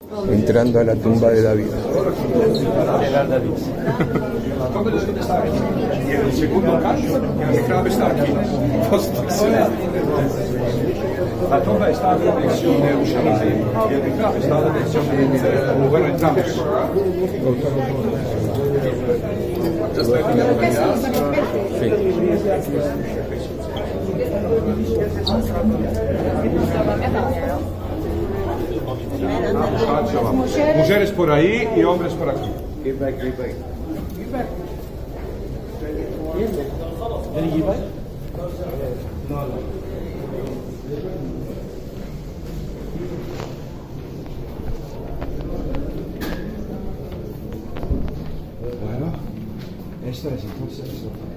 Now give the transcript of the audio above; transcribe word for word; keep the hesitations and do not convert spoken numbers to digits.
Entrando a la tumba de David. Mujeres por ayi i ombres por aki. Bueno, esto es entonces lo que